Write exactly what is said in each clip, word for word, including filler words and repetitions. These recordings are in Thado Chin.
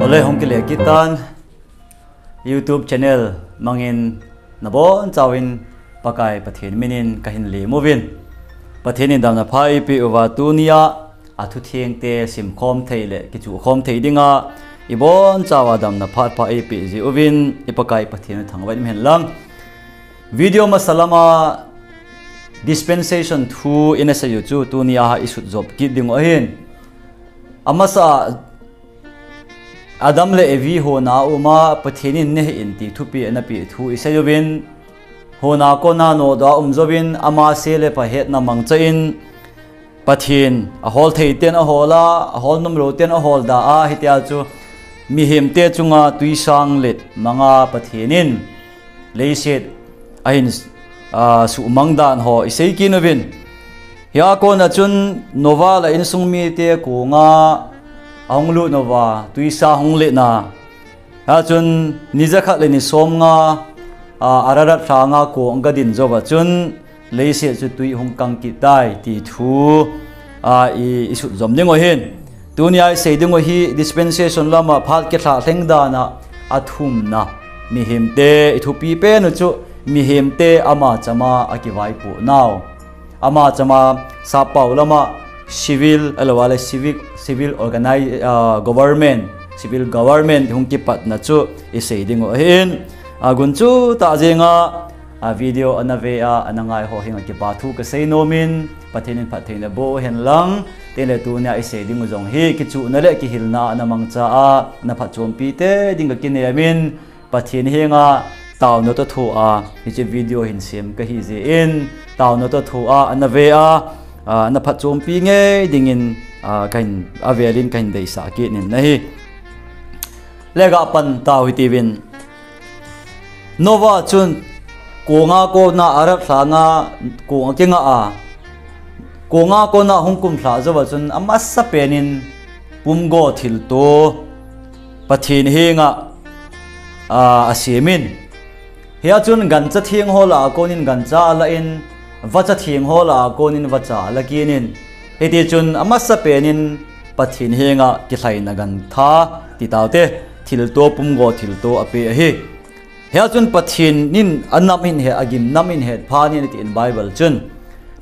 Lei hung kile kitan YouTube channel mangin nabon chauvin Pakai Pathen minin kahin lemuvin. Pathen in damna pha eipeh uva tunia athu thengte simkhom thei le kichuh khom thei dinga ibon chauva damna phat pha eipeh jeh uvin i Pakai Pathen thangvah in hen lang. Video masa lama dispensation thu ina seiyu chu tunia ha isut jop kit dingu ahin. Amasa Adam le Evi hona uma Pathen in neihin ti thupi anapeh thu iseiyuvin, hona kona nodoh a um jouvin ama se le pha hetna mangchan Pathen ahol thei ten ahol a, ahol nomlou ten ahol da a, hitia chu mihemte chunga twisang let manga Pathen in leiset ahin, ah, suhmang dan ho isei kit uvin. Hia kona chun Noah le insung mite konga ahung lut uva twisang hung letna. Hia chun ni jakhat le ni somnga, ah, Ararat lhanga kong gadin jouva chun leiset chu twi hung kang kit tai ti thu, ah, i, isut jom dingu ahin. Tunia isei dingu hi dispensation lama phat kilha lheng dana athumna. Mihemte ithupi penu chu mihemte ama chama akivaipoh nau. Ama chama sappao lama civil, ahilouleh civic, civil organize, ah, government, civil government hung kipatna chu isei dingu ahin. Agunchu tah jenga, ah, video ana ve a, ana ngai ho henga kipa thu kasei nomin, Pathen in phattheina boh hen lang, tengle tunia isei dingu jong hi, kichuhna le kihilna ana mangcha a, ana phatchompi tei ding kakinemin, Pathen henga taona toh thoa, hiche video hin sem kahi jeh in, taona toh thoa, ana ve a, ah, ana phatchompi ngei dingin, ah, kahin, avelin kahin deisah kit in ahi. Le gapan tau hitiuvin. Noah chun konga kona Ararat lhanga kong akinga a, konga kona hung kumlha jouva chun amasa penin pumgo thilto Pathen henga, ah, asemin. Hia chun gancha theng ho lah a konin gancha alan, vacha theng ho lah a konin vacha ala kit in. Hiti chun amasa penin Pathen henga kilhaina gantha ti taute, thilto pumgo thilto apeh ahi. Hia chun Pathen in anam in he, agimnam in het phat in tin Bible chun.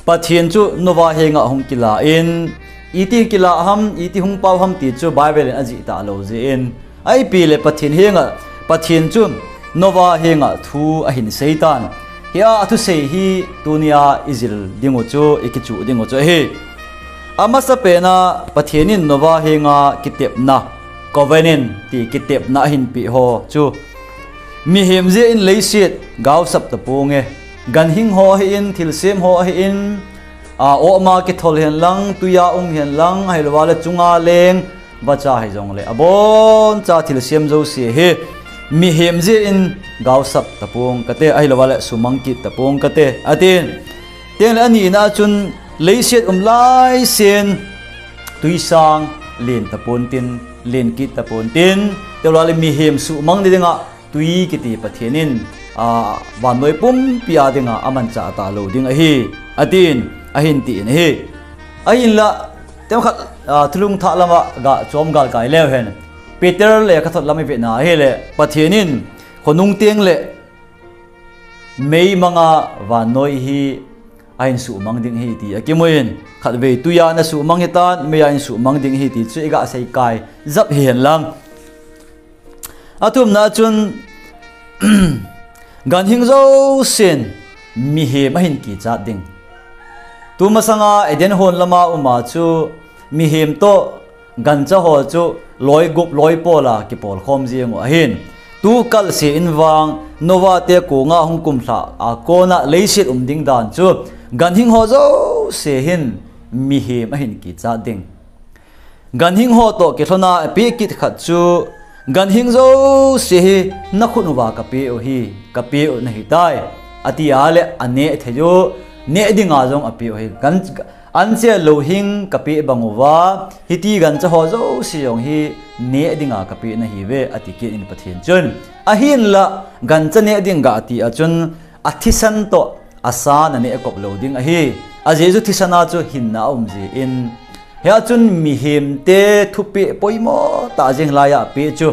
Pathen chu Noah henga hung kilan, iti kila ham, iti hung pao ham ti chu Bible in ajih talou jeh in. Ahipi le Pathen henga, Pathen chu Noah henga thu ahin seitan. Hia athusei hi tunia ijil dingu chu, ikichuh dingu chu ahi. Amasa pena Pathen in Noah henga kitepna, covenant ti kitepna ahin peh ho chu. Mihem jeh in leiset gaosap taponge. Ganhing ho ahin, thilsem ho ahin, a, oma kithol hen lang, tuia um hen lang, ahilouleh chunga leng, vacha hijongle. Aboncha thilsem jouse hi, mihem jeh in gaosap tapong kate, ahilouleh sumang kit tapong kate. Atin, tengle anina chun leiset um laisen, twisang len tapontin, len kit tapontin, ahilouleh mihem sumang ding dinga, twi kiti Pathen in, a, vannoi pumpi a dinga amanchah talou ding ahi, atin, ahin tin ahi. Ahinla, temkhat, a, thulung thah lama gachom galkai leu hen. Peter lekhathot lam ivena ahile, Pathen in, khonung tengle, meimanga vannoi hi ahin sumang ding ahi ti akimun, khatvei tuia ana sumang hitan, meia ahin sumang ding ahi ti chu igasei kai jap hihen lang. Athumna chun, ganhing jousen mihem ahin kichat ding. Tumasanga Eden hon lama uma chu mihem toh gancha ho chu loigup loipola kipolkhom jeng u ahin. Tukal se in vang Noah te konga hung kumlha a kona leiset um ding dan chu ganhing ho jouse hin mihem ahin kichat ding. Ganhing ho toh kilhona apeh kit khat chu, ganhing jouse hi nakhut uva kapeh u hi, kapeh u nahitai, ati a le aneh thei u, neh dinga jong apeh u hi. Gan, anchel louhing kapeh bang uva, hiti gancha ho jouse jong hi neh dinga kapeh nahiuve, ati kit in Pathen chun. Ahinla, gancha neh ding gati a chun, athisan toh, asa naneh kop lou ding ahi. Ajeh chu thisan a chu hinna aum jeh in, Hia chun mihem te thupeh poimo tah jeng lai a pe chu.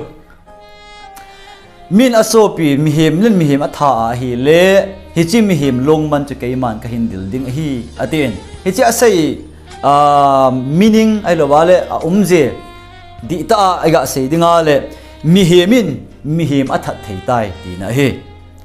Min asopi mihem len mihem atha ahile, hiche mihem lungman chu keiman kahin dil ding ahi, atin. Hiche asei, ah, meaning ahilou vale, aumje dihtah a iga sei ding ahile, mihem in mihem athat thei tai, tina ahi.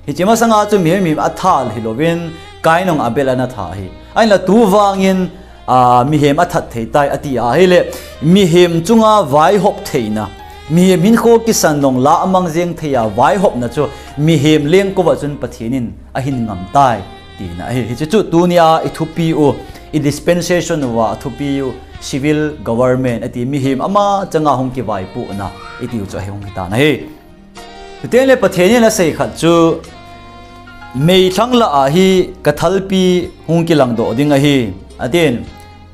Hiche masanga chu mihem, mihem atha hilouvin, Kain in Abel ana tha ahi. Ahinla tuvangin, a, mihem athat thei tai ati ahile, mihem chunga vaihop theina, mihem hinkho kisan nung la amang jeng thei a vaihopna chu, mihem lengkova chun Pathen in ahin ngam tai, tina ahi. Hiche chu tunia ithupi u, i dispensation uva athupi u, civil government ati, mihem ama changa hung kivaipohna itiu chu ahi hung hitan ahi. Chuteng le Pathen in asei khat chu, meilhang lah a hi kathalpi hung kilangdoh ding ahi, atin.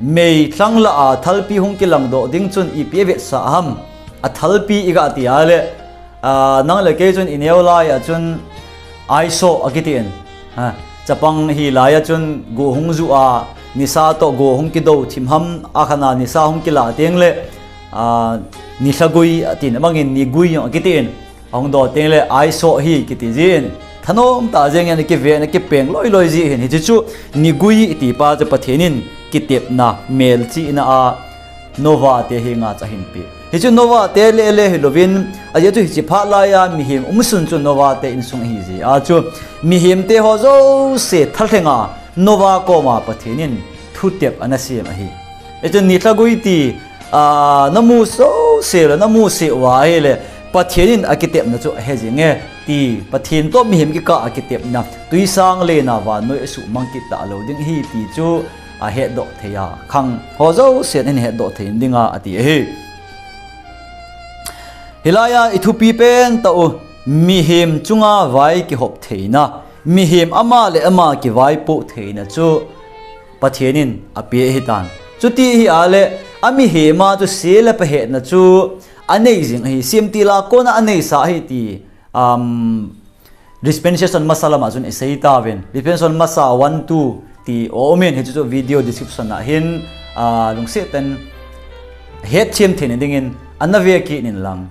Meilhang lah a thalpi hung kilangdoh ding chun ipi avetsah ham? Athalpi iga ti ahile, a, nang le kei chun ineo lai a chun aiso akitin. Ha, chapang hilai a chun go hung ju a, nisa toh go hung kido thim ham, akhan a nisa hung kila teng le, a, nilhagui atin, abangin nigui jong akitin. Ahung do teng le aiso hi kiti jin, thanom tah jeng in akive in akipeng loi loi ji hin. Hiche chu nigui iti pa chu Pathen in kitepna, melchihna a Noah te henga chu ahin pe. Hichu Noah te le le hilouvin, ajeh chu hiche phat lai a mihem umsun chu Noah te insung ahi jeh a chu, mihem te ho jouse thalheng a Noah koma Pathen in thutep ana sem ahi. Hichu nilhagui ti, a, namu jouse le, namu seh uva ahile, Pathen in akitepna chu ahe jing e, ti, Pathen toh mihem kikah a kitepna, twisang len a vannoi asuhmang kit talou ding ahi ti chu, ahetdoh thei a, khang ho jousen ahin hetdoh thei ding a, ati ahi. Hilai a ithupi pen tah u, mihem chunga vai kihop theina, mihem ama le ama kivaipoh theina chu Pathen in ape ahitan. Chuti ahi a le, amihem a chu se le pha hetna chu anei jing ahi, semtil a kona aneisa ahi ti, um, dispensation masa lama chun isei tauvin. Dispensation masa one, two ti aumin, hichu chu video description a hin, a, lungset tah in hetchem theina dingin ana ve kit in lang.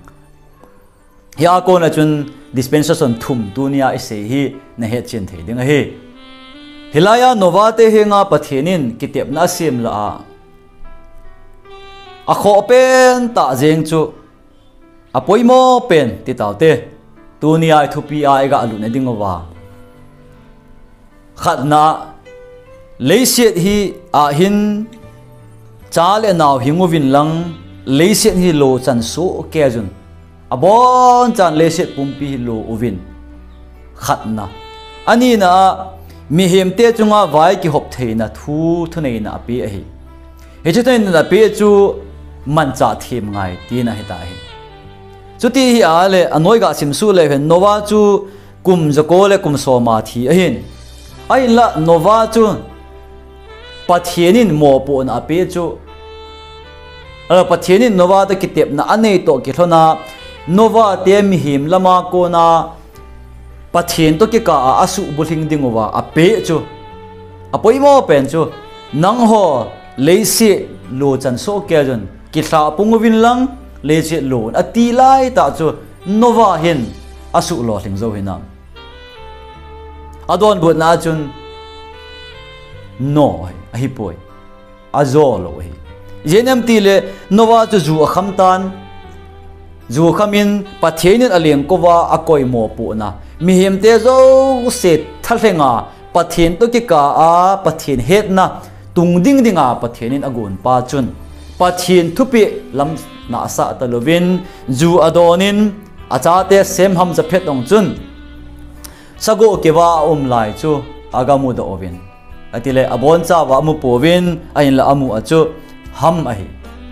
Hia kona chun dispensation thum tunia isei hi nahetchen thei ding ahi. Hilai a Noah te henga Pathen in kitepna asem lah a, akhoh pen tah jeng chu, apoimo pen ti taute. Tunia ithupi a iga lutna ding uva, khatna, leiset hi a hin cha le nao hing uvin lang, leiset hi lo chan soh kei jun. Abonchan leiset pumpi hi lo uvin. Khatna. Anina a, mihem te chunga vai kihop theina thu, thuneina ape ahi. Hiche thuneina ape chu manchah them ngai tina ahita ahi. Chuti ahi a le, anoi ga simsuh leu hen, Noah chu kum jako le kum som a thi ahin. Ahinla Noah chu Pathen in mopohna ape chu, a, Pathen in Noah toh kitepna anei toh kilhona, Noah te mihem lama kona Pathen toh kikah a asuhbulhing ding uva ape chu, apoimo pen chu, nangho leiset lo chan soh kei jun, kilhah pung uvin lang, leiset lo un, ati laitah chu, Noah hin asuh lolhing jou hinam? Adonbutna a chun, no, ahipoi. Ajo lou ahi. Ijeh inem itile, Noah chu ju akham tan. Ju akham in Pathen in alengkouva akoi mopohna, mihem te jouse thalheng a Pathen toh kikah a Pathen hetna tung ding dinga Pathen in agonpa chun, Pathen thupeh lam nahsah talouvin, ju adon in, achate Shem, Ham, Japheth jong chun sagoh keuva aum lai chu aga mudoh uvin, atile abonchauva amu pouvin, ahinla amu a chu Ham ahi.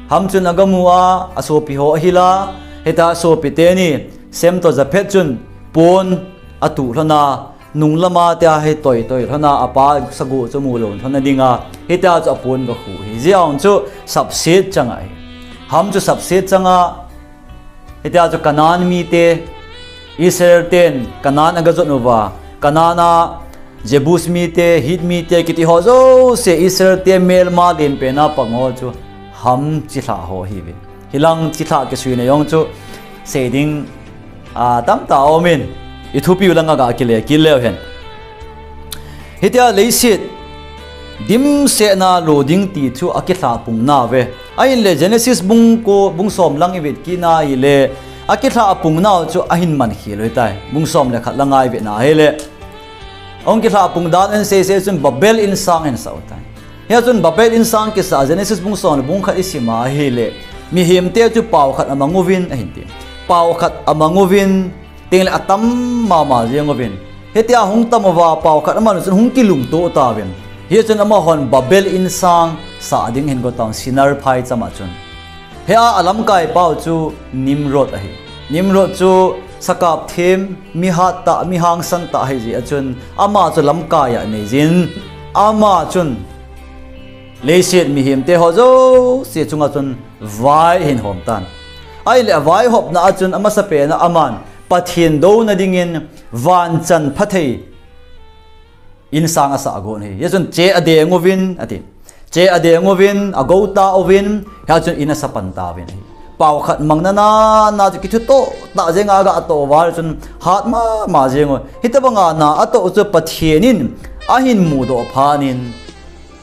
Ham chun aga mu a, asopi ho ahil a, hitia sopi teni, Shem toh Japheth chun pon atuh lhona, nung lama tia hi toi toi lhona, apa sagoh chu mulou lhona dinga, hitia chu apon aga khu ahi. Hijeh a chu sapset chang ahi. Ham chu sapset chang a, hitia chu Canaan mite, Israel ten Canaan aga jot uva, Canaan a Jebus mite, Hit mite kiti ho jouse, Israel te melma lenpen a pang ho chu ham chilhah ho ahiuve. Hilang chilhah kisuina jong chu seiding atamtah aumin, ithupiu langa gakile kit leu hen. Hitia leiset dimsetna lo ding ti chu akilhah pung nauve. Ahinle Genesis bung ko, bung som lang ivet kit na ahile, akilhah pung nau chu ahin mankhel u ahitai. Bung som le khat langa ivet na ahile, ahung kilhah pung dan in seisei chun Babel insang ahin sah u ahitai. Hia chun Babel insang kisah Genesis bung som le bung khat isim a ahile, mihemte chu pao khat amang uvin ahin ti. Pao khat amang uvin, tengle atam mama jeng uvin. Hitia hung tam uva pao khat amang u chun hung kilungto tauvin. Hia chun amahon Babel insang sah ding ahin go tauvin Shinar phaicham a chun. Hia alamkai pau chu Nimrod ahi. Nimrod chu sakap them, mi hattah, mi hangsan tah ahijeh a chun ama chu lamkai a neijin. Ama chun leiset mihemte ho jouse chunga chun vai ahin hom tan. Ahinle avaihopna a chun amasapen a aman Pathen douna dingin vanchan phathei insang asah gon ahi. Hia chun che adeng uvin ati. Che adeng uvin, agou tauvin, hia chun in asa pan tauvin ahi. Pao khat mang nana chu kithutoh tah jenga agatoh uva chun hat mama jeng u. Hitobanga na atoh chu Pathen in ahin mudoh phat in,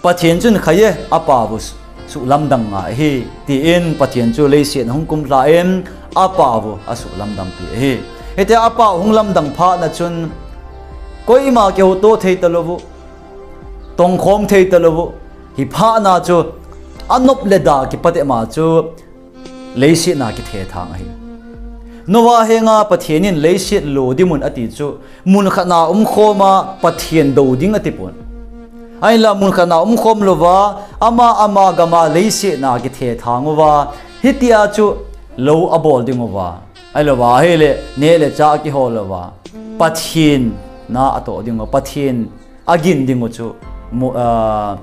Pathen chun khaie, apao u suhlamdang ngai ahi, tin Pathen chu leiset ahung kumlha in apao u asuhlamdangpi ahi. Hitia apao hung lamdang phat na chun koima kihouto thei talou u, tongkhom thei talou u, hi phat na chu anop le da kipatema chu leiset na kithethang ahi. Noah henga Pathen in leiset lo ding un ati chu, mun khat na umkhom a Pathen dou ding atipon. Ahinla mun khat na umkhom louva, ama ama gama leiset na kithethang uva, hitia chu lou abol ding uva. Ahilouva ahile, neh le chah akihol louva, Pathen na atoh ding uva, Pathen agin ding u chu, mu-, ah,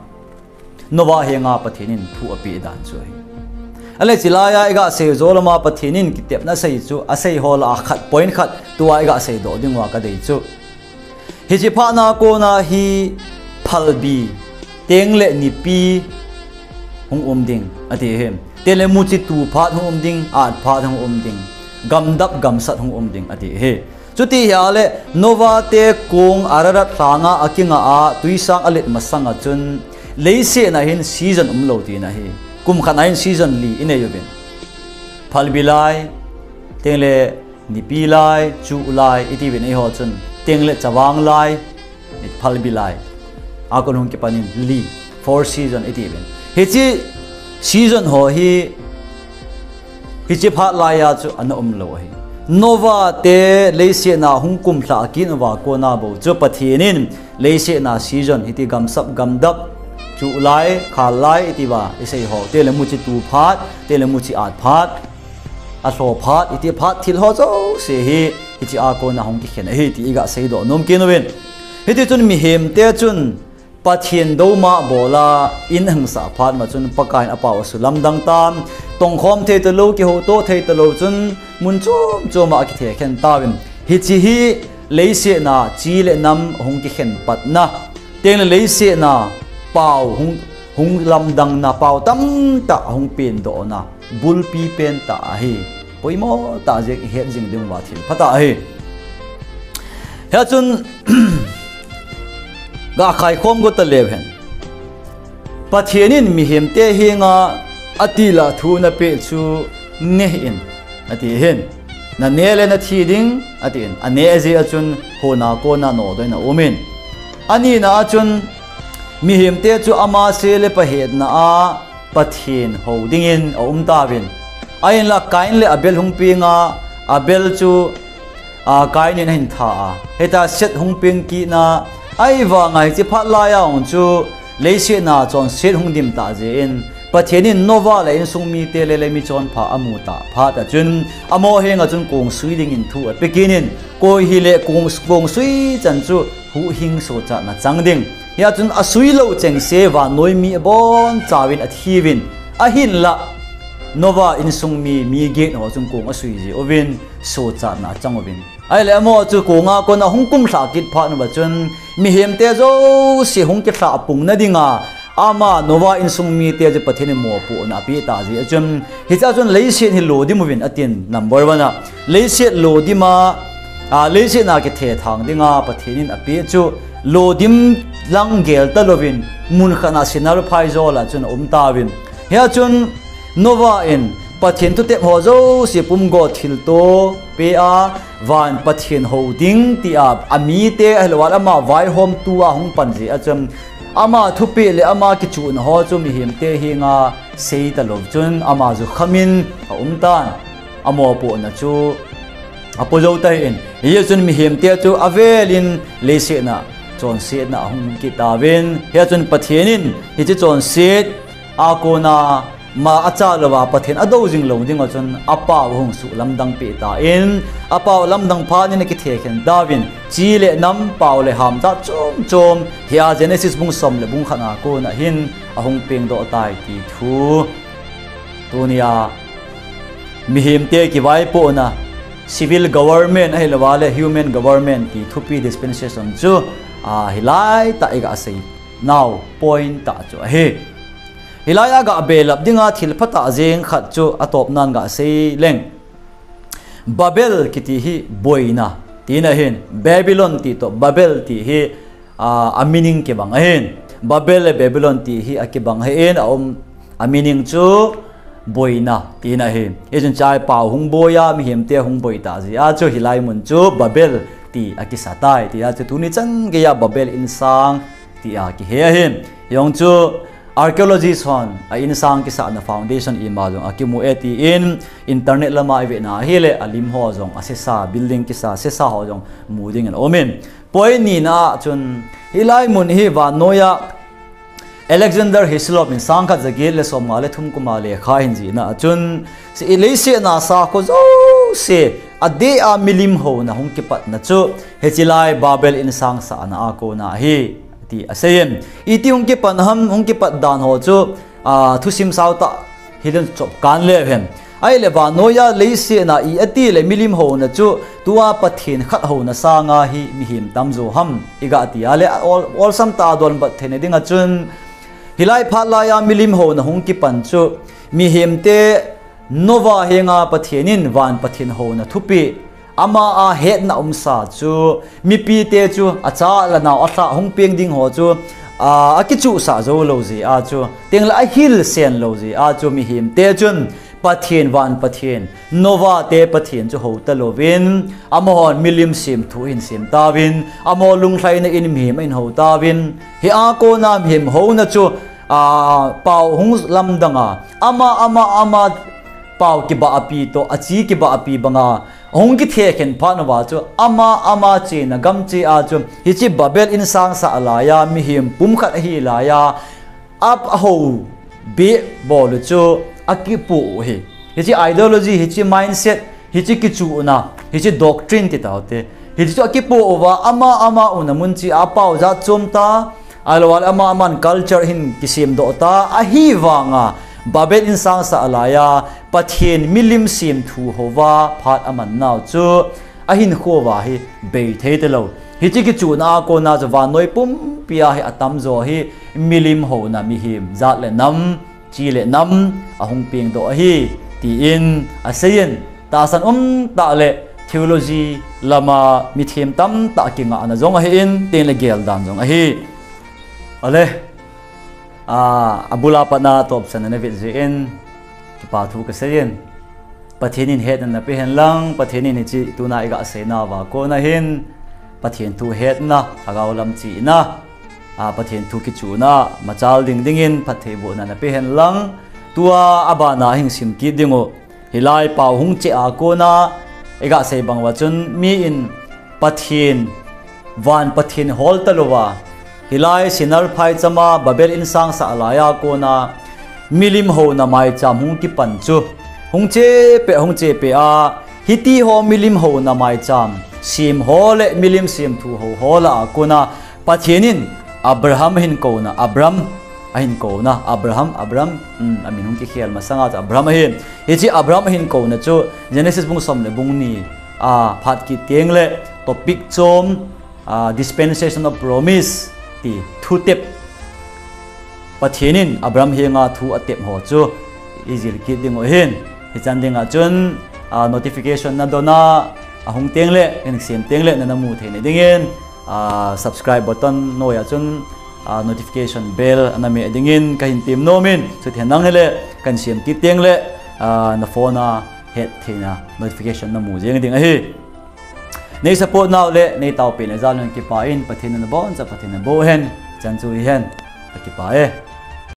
Noah henga Pathen in thu apeh dan chu ahi. Ahile chilai a iga sei jou lama Pathen in kitepna sei chu, asei ho lah a khat point khat tua iga seidoh ding uva kadei chu. Hiche phat na kona hi phalbi, tengle nipi hung um ding, ati ahi. Tengle muchi tu phat hung um ding, at phat hung um ding, gamdap gamsat hung um ding, ati ahi. Chuti ahile, Noah te kong Ararat lhanga akinga a, tuisang alet masanga chun, leiset na hin season umlou tina ahi. Kum khat na hin season li inei uvin. Phalbi lai, tengle nipi lai, chuh lai, iti uvin eiho chun. Tengle chavang lai, phalbi lai. Akon hung kipan in li, four season iti uvin. Hiche season ho hi, hiche phat laiya chu ana umlou ahi. Noah te leiset na hung kumlha kit uva kona bou chu Pathen in leiset na season hiti gamsap gamdap, chuh lai, khal lai, iti uva isei ho. Tengle muchi tu phat, tengle muchi at phat, alho phat, iti phat thil ho jouse hi, hiche a kona hung kikhen ahi ti iga seidoh nom kit uvin. Hiti chun mihemte chun, Pathen douma bola in ahung sah phat ma chun Pakai in apao asulamdang tan, tongkhom thei talou, kihouto thei talou chun mun chom choma akithe khen tauvin. Hiche hi leiset na chi le nam hung kikhen patna, tengle leiset na pao hung, hung lamdang na, pao tamtah hung pendoh na, bulpi pentah ahi. Poimo tah jeng ihet jing ding uva thil phatah ahi. Hia chun, ga khaikhom go taleu hen. Pathen in mihemte henga atila thu napeh chu neh in, ati ahin. Naneh le nathi ding, atin. Aneh jeh a chun hona kona nodoh in aumin. Anina a chun mihemte chu ama se le pa hetna a Pathen hou dingin aum tauvin. Ahinla Kain le Abel hung penga, Abel chu, a, Kain in ahin tha a. Hitia Seth hung peng kitna, ahivanga hiche phat laiya hung chu leiset na chonset hung dim tah jeh in, Pathen in Noah le insung mite le, le michonpha amu tah phat a chun, amaho henga chun kongsui dingin thu ape kit in, koi hile kong, kongsui chan chu huhhing sochatna chang ding. Hia chun asui lou chengse vannoi mi abonchauvin athiuvin, ahinla Noah insung mi, mi get ho chun kong asui jeh uvin sochatna achang uvin. Ahile amaho chu konga kona hung kumlha kit phat uva chun mihemte jouse hung kilhah pung nadinga Ama Noah insung mite chu Pathen in mopohna apeh tah jeh a chun, hiche a chun leiset hi lodim uvin atin, number one a. Leiset lodim a, a, leiset a kithethang dinga Pathen in apeh chu lodim lang gel talouvin, mun khat a sinner phaijol a chun aum tauvin. Hia chun Noah in Pathen thutep ho jouse pumgo thilto pe a, van Pathen hou ding tia amite ahilouleh ama vaihomtu a hung pan jeh a chun, ama thupeh le ama kichuhna ho chu mihemte henga sei talou chun ama jukham in aum tan, amopohna chu apo jou tan. Hijeh chun mihemte chu avel in leiset a chonsetna ahung kit tauvin, hia chun Pathen in hiche chonset a kona ma acha louva Pathen adou jing lou dinga chun apao ahung suh lamdang peh tan, apao lamdang phat in akithe khen tauvin, chi le nam, pao le ham jat chom chom hi a Genesis bung som le bung khat a kona hin ahung pengdoh tai ti thu. Tunia mihemte kivaipohna, civil government ahilouleh human government ti thupi dispensation chu, a, hilai tah iga sei nau point tah chu ahi. Hilai a ga belap dinga thil phatah jeng khat chu atopnan ga sei leng. Babel kiti hi boina tina ahin, Babylon ti toh Babel ti hi, a, a meaning kibang ahin. Babel le Babylon ti hi akibang ahin, aum, a meaning chu boina tina ahi. Hichun chai pao hung boi a, mihemte hung boi tah jeh a chu hilai mun chu Babel ti akisa tai, tia chu tuni chan geiya Babel insang tia kihe ahin. Hijong chu archaeologist hon a insang kisahna foundation ima jong akimu e tin, internet lama ivena ahile alim ho jong asesa, building kisa sesa ho jong mu dingin aumin. Point nina a chun, hilai mun hi vannoiya Alexander Hislop in sangkhat jaget le somnga le thum kuma lekha ahin jihna a chun, leiset a sakho jouse adeh a milim houna hung kipatna chu hiche lai Babel insang sahna a kona ahi ti aseiyin. Iti hung kipan ham, hung kipat dan ho chu, a, thusim sao tah hileng chop kan leu hen. Ahile vannoiya leiset a i ati le milim houna chu tua Pathen khat houna sanga hi mihem tamjo ham iga tia le, a, ol, olsam tah a donbut theina dinga chun, hilai phat laiya milim houna hung kipan chu mihemte Noah henga Pathen in van Pathen houna thupeh, ama a hetna umsa chu, mipite chu acha le nao alhah hung peng ding ho chu, a, akichuhsah jou lou jeh a chu, tengle ahilsen lou jeh a chu, mihemte chun Pathen, van Pathen, Noah te Pathen chu hou talouvin, amahon milim semthu ahin sem tauvin, amaho lunglhaina in mihem ahin hou tauvin, hia kona mihem houna chu, a, pao hung lamdang a, ama, ama, ama pao kibahpi toh, achi kibahpi banga, ahung kithekhen phat uva chu, ama, ama chena gam cheh a chu, hiche Babel insang sah laiya, mihem pumkhat ahi laiya, a, ahou beh bol u chu akipoh u ahi. Hiche ideology, hiche mindset, hiche kichuhna, hiche doctrine ti taute, hiche chu akipoh uva, ama, ama umna mun cheh a apao jat chom ta, ahilouleh ama, aman culture ahin kisemdoh ta, ahivanga Babel insang sah laiya, Pathen milim semthu houva phat aman nau chu, ahinkho uva hi bei thei talou. Hiche kichuhna a kona chu vannoi pumpia hi atamjo hi milim houna mihem jat le nam, chi le nam ahung pengdoh ahi, tin aseiyin, tahsan umtah le theology lama mithem tamtah kingahna jong ahin, tengle geldan jong ahi. Ale, a, abula patna topchan ana vet jeh in, kipa thu kaseiyin. Pathen in hetna napeh hen lang, Pathen in hiche tuna iga seinauva kona hin, Pathen thu hetna, lhagao lam chihna, a, Pathen thu kichuhna, machal ding dingin phattheibohna napeh hen lang, tua abana hung sim kit dingu. Hilai pao hung cheh a kona iga sei bang uva chun, mi in Pathen, van Pathen hol talouva, hilai Shinar phaichama Babel insang sah laiya kona milim houna maicham hung kipan chu, hung chepeh, hung chepeh a, hitiho milim houna maicham sem ho le milim semthu hou ho lah a kona Pathen in Abraham ahin kouna, Abram ahin kouna, Abraham, Abram, um, amin hung kikhel masanga chu Abraham ahi. Hiche Abraham ahin kouna chu Genesis bung som le bung ni a phat kit tengle topic chom, a, dispensation of promise ti thutep Pathen in Abraham henga thu atep ho chu ijil kit diu ahin. Hichan dinga chun, a, notification nadon a, ahung tengle, kasem tengle, nana mu theina dingin, a, subscribe button noiya chun, a, notification bell ana meh dingin kahin tem nomin, chuteng nang hile, kasem kit tengle, a, na phone a hetthei na notification namu jeng ding ahi. Nei support nau le, nei taopi nau jal un kipah in, Pathen in naboncha, Pathen in nabonhen, chan chu hihen, kakipah e.